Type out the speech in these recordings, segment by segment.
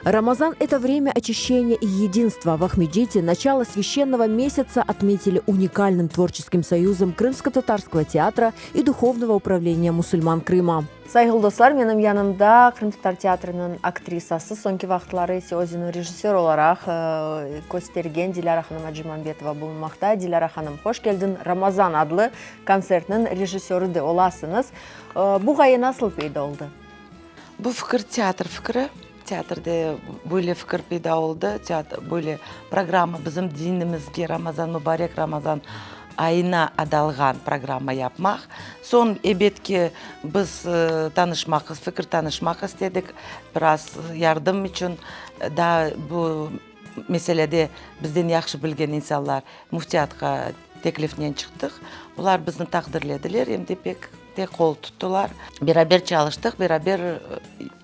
Рамазан – это время очищения и единства. В Ахмеджите начало священного месяца отметили уникальным творческим союзом Крымско-татарского театра и Духовного управления мусульман Крыма. Sayğılı dostlar, menim yanımda Qırımtatar teatriniñ aktrisası, soñki vaqıtları ise özüni rejissör olaraq köstergen Dilâra hanım Acimambetova bulunmaqta. Dilâra hanım, hoş keldiñ! Ramazan adlı kontsertniñ rejissörı de olasıñız. Bu ğaye nasıl peyda oldı? Bu fikir teatr fikri. Teatrde böyle fikir peyda oldı. Teatr böyle programma bizim dinimizge Ramazan mubarek Ramazan ayına adalğan programma yapmaq. Soñ, ebet ki, biz tanışmaq, fikir tanışmaq istedik, biraz yardım içün daa bu meselede bizden yahşı bilgen insanlar müftiyatqa teklifnen çıqtıq. Olar bizni taqdirlediler, em de pek te qol tuttılar. Beraber çalıştıq, beraber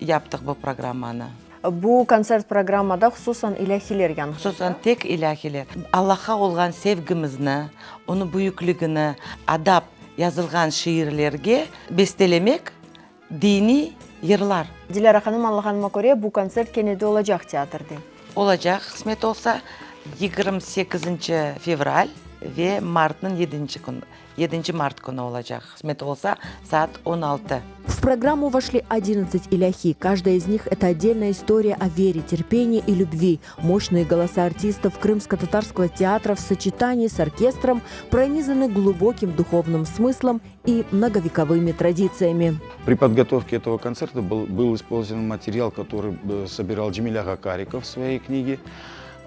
yaptıq bu programmanı. Bu kontsert programmada hususan ilâhiler yañğıradı. Hususan tek ilâhiler. Allahqa olğan sevgimizni, onıñ büyükligini adap yazılğan şiirlerge bestelemek diniy yırlar. Dilâra hanım, añlağanıma köre, bu kontsert kene de olacaq teatrde. Olacaq, qısmet olsa, 28-nci fevral ve martnıñ yedinci künü. Yedinci mart künü olacaq, qısmet olsa, saat 16. В программу вошли 11 ilâhi. Каждая из них – это отдельная история о вере, терпении и любви. Мощные голоса артистов Крымско-татарского театра в сочетании с оркестром пронизаны глубоким духовным смыслом и многовековыми традициями. При подготовке этого концерта был, был использован материал, который э, собирал Джемиль-ага Кариков в своей книге.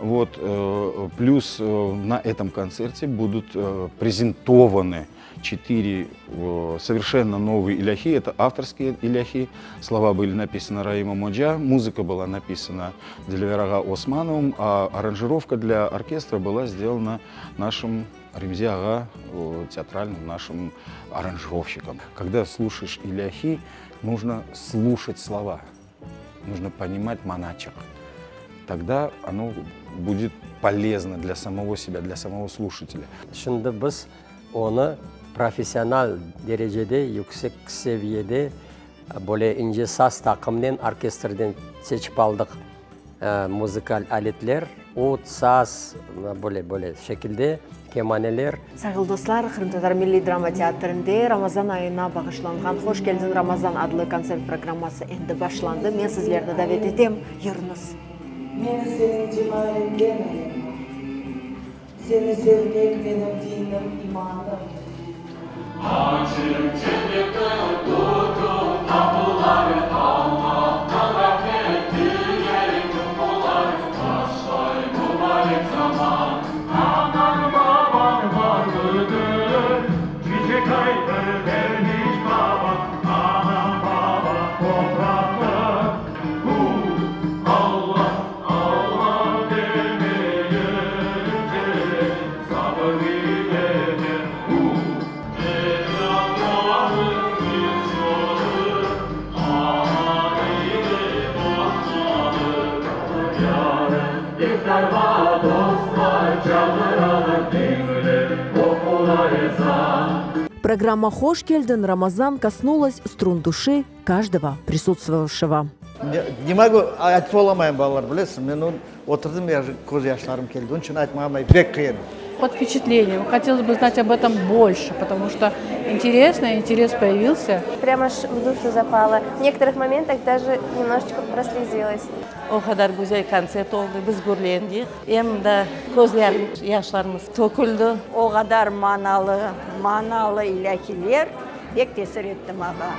Вот, э, плюс э, на этом концерте будут презентованы четыре совершенно новые иляхи. Это авторские иляхи. Слова были написаны Раимом Оджа, музыка была написана Дилявер-ага Османовым, а аранжировка для оркестра была сделана нашим Ремзи-ага, театральным нашим аранжировщиком. Когда слушаешь иляхи, нужно слушать слова, нужно понимать manaçıq. Тогда оно будет полезно для самого себя, для самого слушателя. Şimdi biz onı professional derecede, yüksek seviyede, böyle ince saz taqımnen, orkestrden seçip aldıq muzıkal aletler, ud, saz, böyle, böyle şekilde, kemaneler. Sayğılı dostlar, Qırımtatar milliy drama teatrinde Ramazan ayına bağışlanğan Hoş keldiñ, Ramazan adlı kontsert programması endi başlandı. Men sizlerni davet etem, yürüñiz! Meni seniñ cemaliñden ayırma. Seni sevmek menim dinim, imanım. Açıq cennetniñ bütün qapuları, Allahtan rahmet dileyip olar, Başlay mubarek zaman. Anañ babañ bar mıdır? Çiçek aydır Derviş baba, Anam babam topraqtır. Hu, Alla, Alla demeyince, sabır ile de hu. Evlatlarıñ bir soyu, Ana ile başladı. Yarın iftarğa dostlar çağıralar, Diñle, oqula ezan. Программа «Hoş keldiñ, Ramazan» коснулась струн души каждого присутствовавшего. Не могу, aytıp olamayım, balalar, bilesiñ, men oturdım, köz yaşlarım keldi, onıñ içün aytmağa pek qıyın. Под впечатлением. Хотелось бы знать об этом больше, потому что интересно, интерес появился. Прямо аж в душу запало. В некоторых моментах даже немножечко прослезилась. O qadar güzel kontsert oldı, biz gürlendik, em de közler yaşlarımız töküldi. O qadar manalı, manalı ilâhiler pek tesir etti maña.